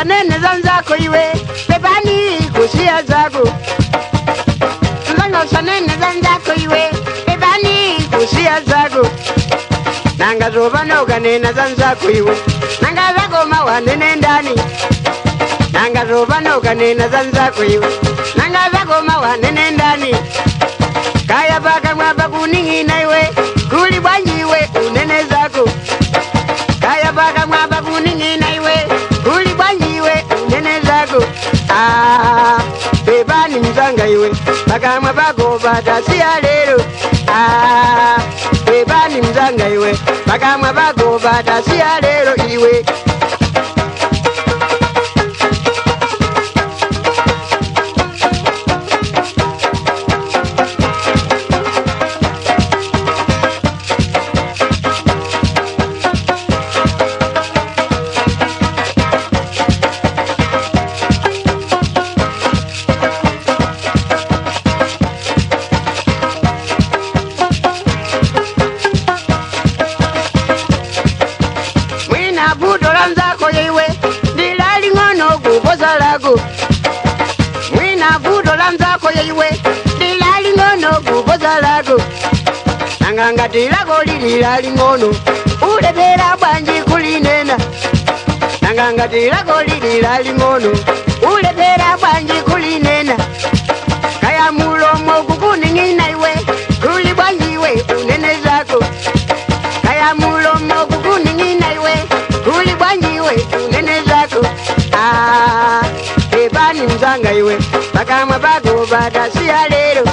Usanene za nzako iwe, pepani kusiya zako. Nzanga usanene za nzako iwe, pepani kusiya zako. Nanga zovana ukanena za nzako iwe, nanga zako mawanene ndani. Nanga zovana ukanena za nzako iwe, nanga zako mawanene ndani. Kaya pakamwa pakuning'ina iwe, kuli bwanji iwe unene zako. Kaya pakamwa pakuning'ina iwe, kuli bwanji iwe unene zako. Ah, pepani mzanga iwe, pakamwa pako patasiya lero. Ah, pepani mzanga iwe, pakamwa pako patasiya lero iwe. Mwina vuto la nzako iwe, ndilaling'ono kuposa lako. Mwina vuto la nzako iwe, ndilaling'ono kuposa lako. Nanga ngati lako lili laling'ono, ulephera bwanji kulinena. Nanga ngati lako lili laling'ono, ulephera bwanji kulinena. Kaya mulomo kukuning'ina iwe, kuli bwanji iwe unene zako. Kaya mulomo kukuning'ina iwe, kuli bwanji iwe unene zako. Ah, pepani mzanga iwe, pakamwa pako patasiya lero.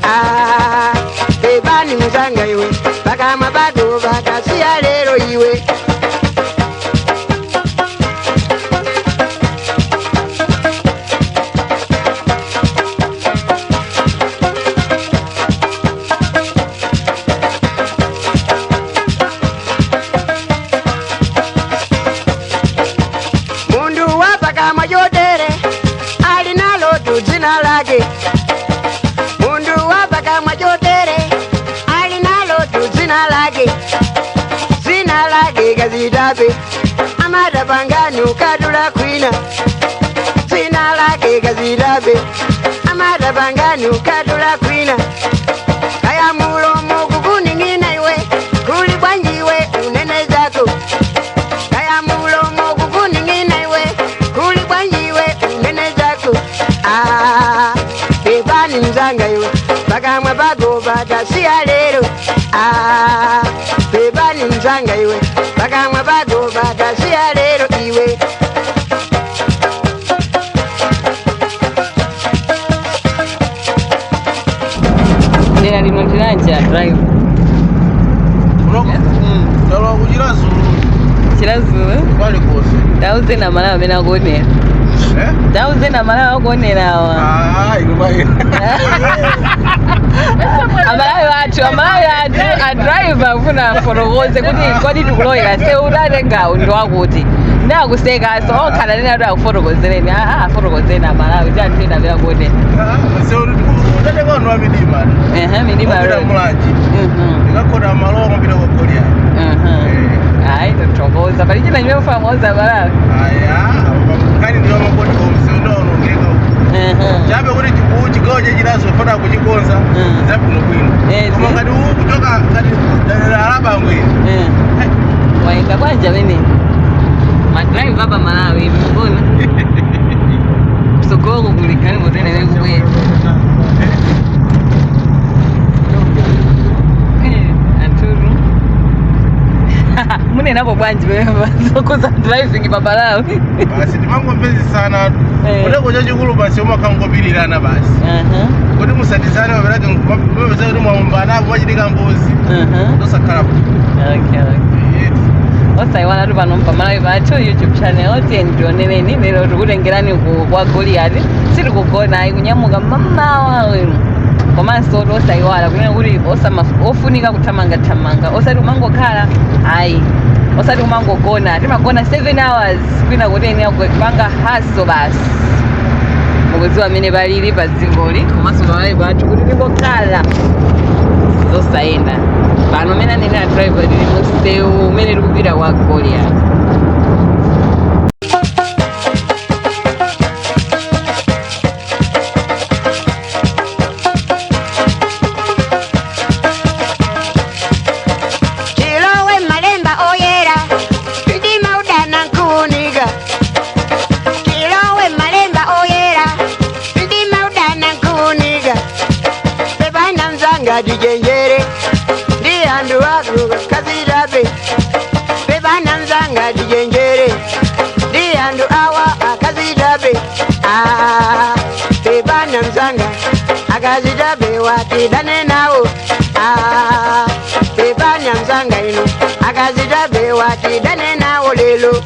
Ah, pepani mzanga iwe, pakamwa pako patasiya lero iwe. Mundu wapakamwa chotere ali nalo tu dzina lake. Mundu wapakamwa chotere ali nalo tu dzina lake. Dzina lake kazitape amatapangani ukatula kwina. Dzina lake kazitape amatapangani ukatula kwina. Kaya mulomo kukuning'ina iwe, kuli bwanji iwe unene zako. Kaya mulomo kukuning'ina iwe, kuli bwanji iwe unene zako. Ah, pepani mzanga iwe, pakamwa pako patasiya lero. Ah, pepani mzanga iwe, pakamwa pako patasiya lero iwe. Dera lino ndilanja drive. Talowa ku Chiradzulu. Chiradzulu. Paliponse. Tauze na Malawi amene akuonera. Eh? Tauze na Malawi akuonera awa. Ah, inu bai. Amalawi athu a driver afuna afotokoze kuti kodi tikulowera sewu utatengawu ndi wakuti ndakusekaso okhala nena kuti akufotokozereni. Ah, afotokozeni Amalawi ti anthu ena amene akuonera. Sewu utatenga wanu wa Midima. Ehe, Midima Wapita Road. Mulanje. Ndikakhota malowa mapita kwa Goliath. Ayi, tathokoza. Pali china chimene mufuna muwauze Amalawi? Aya, kani ndiyo makoti komse ndaonongeka. Chabe kuti chigawo chachinaso fana kuchikonza zabwino bwino. Koma ngati uku kuchoka ngati dera la Bangwe. Waenda bwanji amene madraiva apa Malawi mukuona kusogoloko kuli galimoto ina imene ikubwera. Anthutu munenapo bwanji pamenepa zokhuza driving pa Malawi? Basi timangomvetsetsana. Kuteko chachikulu basi umakhangopirirana basi. Kuti musatizane maperake mapeza kuti mwaombanapo machitika ngozi. Tosakhala. Okay. Osaiwala tu pano pa Malawi Pathu YouTube channel, tiyeni tionereni. Lero tikutengerani ku kwa Goliath, sitikugona ayi, kunyamuka mmamawa wenu. Komanso osaiwala kunena kuti ofunika kuthamangathamanga, osati kumangokhala ayi, osati kumangogona. Timagona 7 hours kwina kuti eni kupanga hustle basi. Mukudziwa amene palili pa dzikoli komanso Malawi pathu kuti tingokhala zosayenda. Pano amene anenera driver, tili musewu umene tikupita kwa Goliath. mzanga tijenjere ndi andu ako kazirabe. Bebana mzanga tijenjere ndi andu awa akazirabe. Ah, bebana mzanga akazirabe watidane nawo. Ah, bebana mzanga ino akazirabe watidane nawo lelo.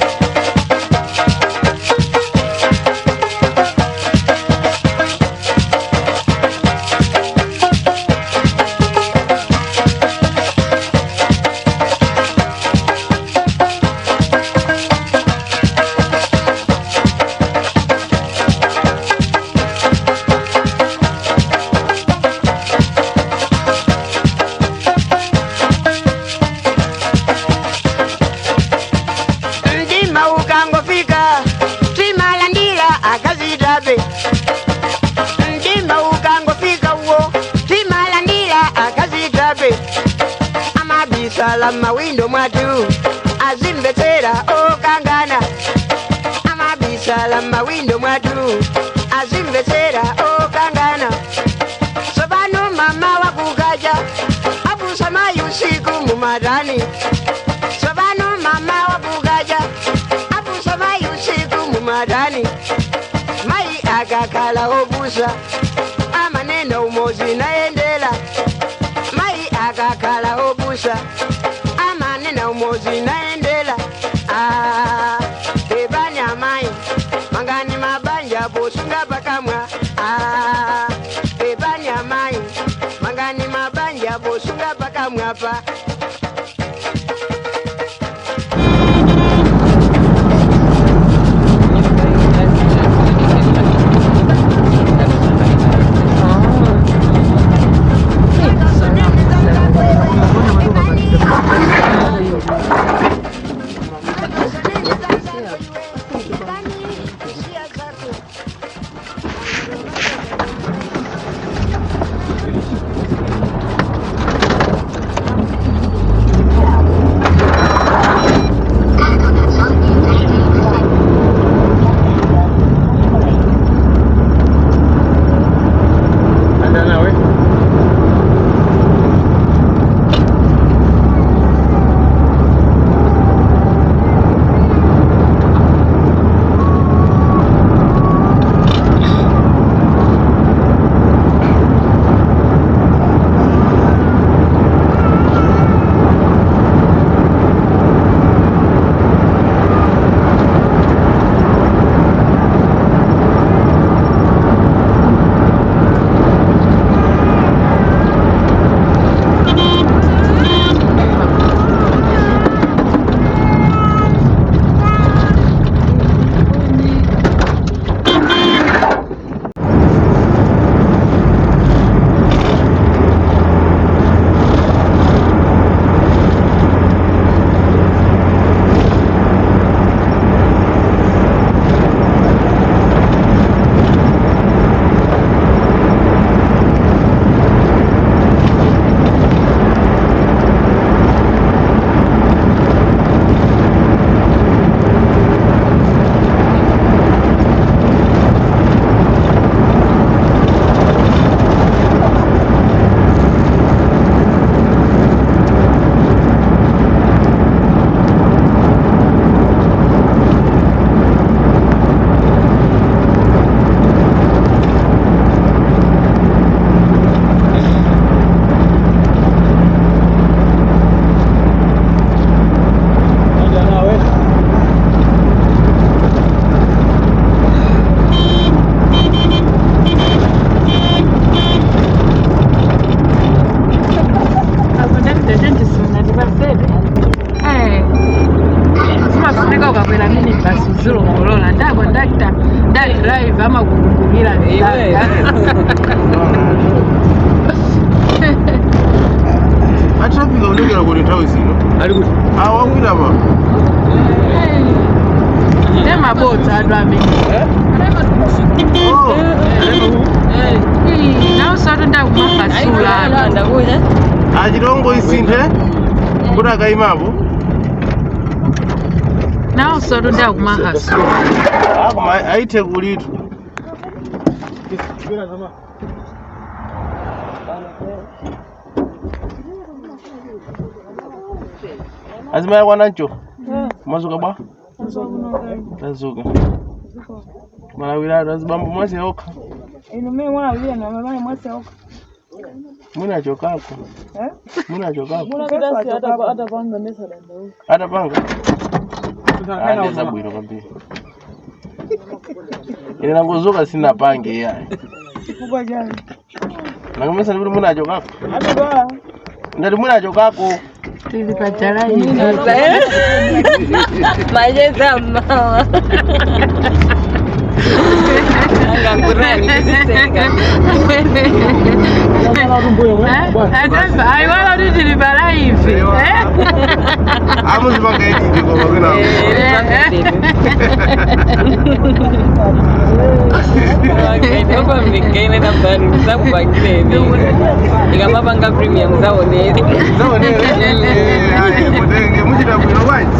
Mtima ukangofika timalandila akazitabe. Mtima ukangofika uwo timalandila akazitabe. Amabisala mawindo mwatu azimbetsera okangana. Amabisala mawindo mwatu azimbetsera okangana. Sobano mama wakukaja abusa mayi usiku mumadani. Sobano mama wakukaja abusa mayi usiku mumadani. Mayi akakala obusa amaneno umozi naendela. Mayi akakala obusa amaneno umozi naendela. Ah, bebani amai mangani mabanja bosunga pakamwa. Ah, bebani amai mangani mabanja bosunga pakamwa pa. Zimafuneka ukakwera mini basi uzilongolola nda kondakta nda drive amakukukumira. Iwe. Atrafika unengera kuti nthawi zino Ali kuti? Awakwira pa. Nemabodza adu amene. Oh. Nawusoto ndakumapasula. Ndakunya. Achitongo isinthe kuti akayimapo. Nawusoto ndakumahasula. Koma aithe kulitu. Azimaya kwanancho. Mwazuka bwa? Tazuka. Malawiratu azibambo mwase okha. Inu mimi mwana ulia na mama mwase oka. Mwina chokako. Eh? Mwina chokako. Atapanga ndesa danda. Atapanga. Andeza bwino kwambiri. Ine nangozuka sina pange iyayi. Chifukwa chani? Nakumesa ndikuti mwina chokako. Atapanga. Ndati mwina chokako. Tili pajalaini. Macheza mmawa. Angangurani kuzitenga. Aiwala kuti tili pa live. Eh? Amuzipanga edit koma kwina. Opa mlingene na bani msakubangileni. Ikamapanga premium zaonere. Zaonere. Eh, ayi mutenge muchita bwino bwanji.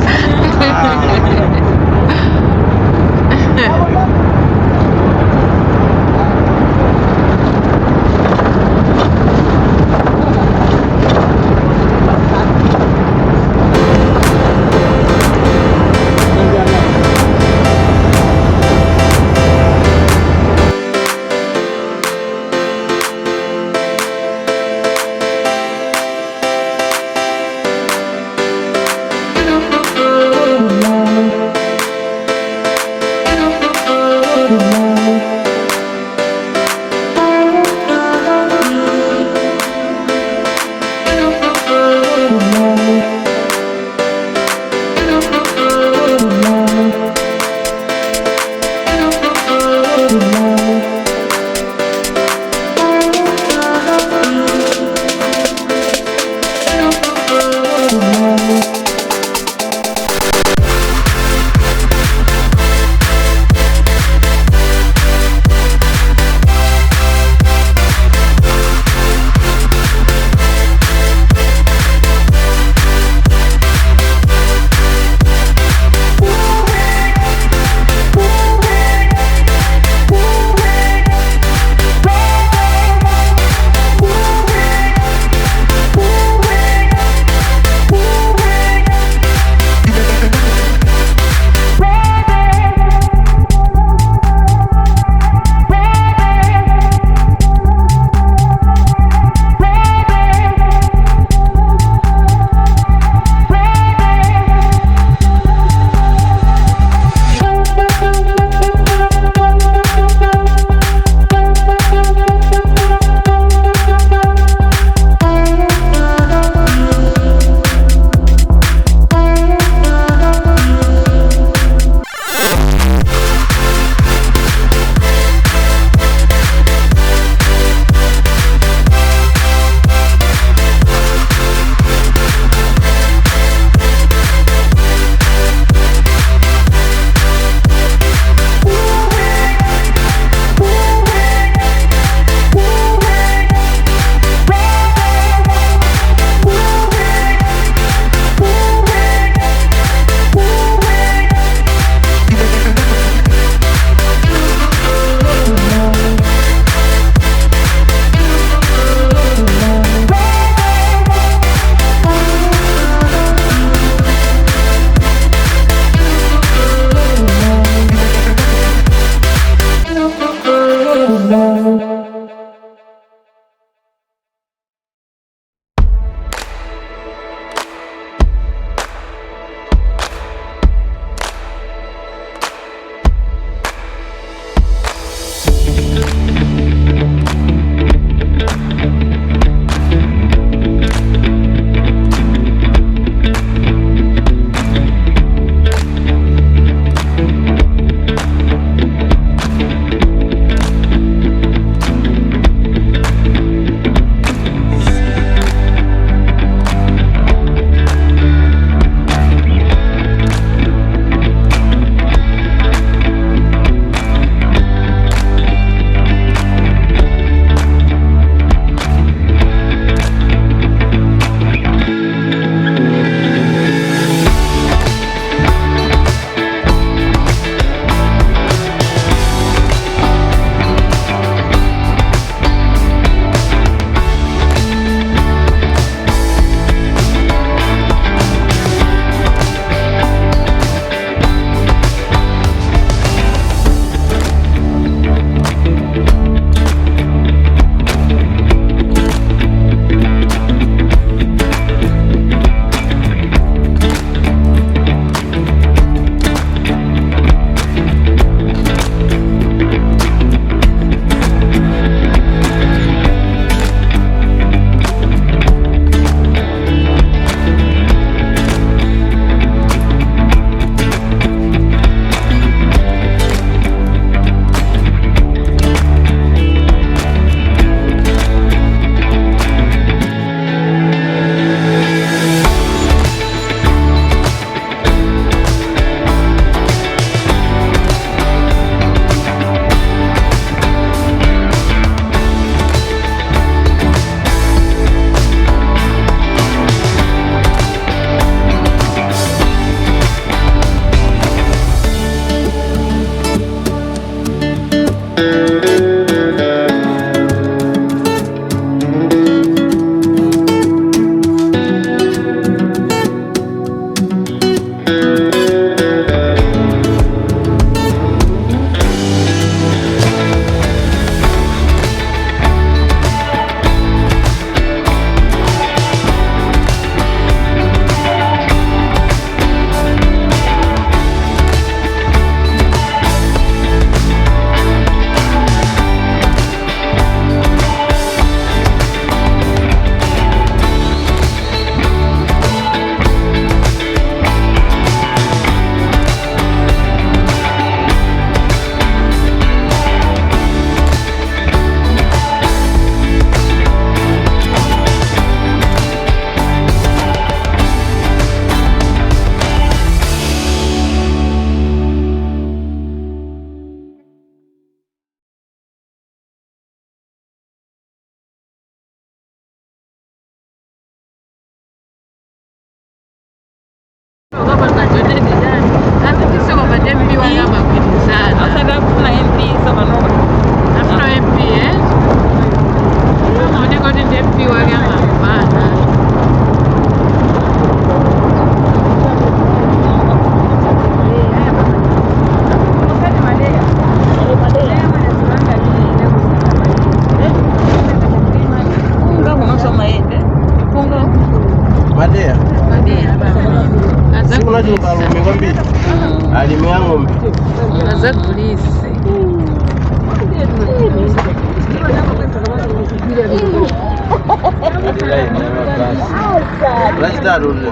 Osati akufuna MP sopanopa. Afuna MP, eh? Amaoneka kuti ndi MP wake amamvana. Kunga kunosoma yende. Kunga. Madeya. Azagulise. Sikunacho kalume kwambiri. Alimi ya ng'ombe. Azagulise. Lachitatu lile.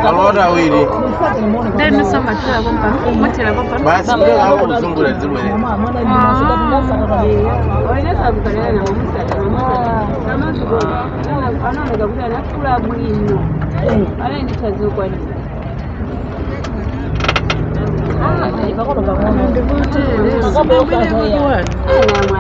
Kalota awiri. Ndeni somathera kompa. Mothera kompa. Basi kutoka hapo kuzungula zibwere. Ndikutere.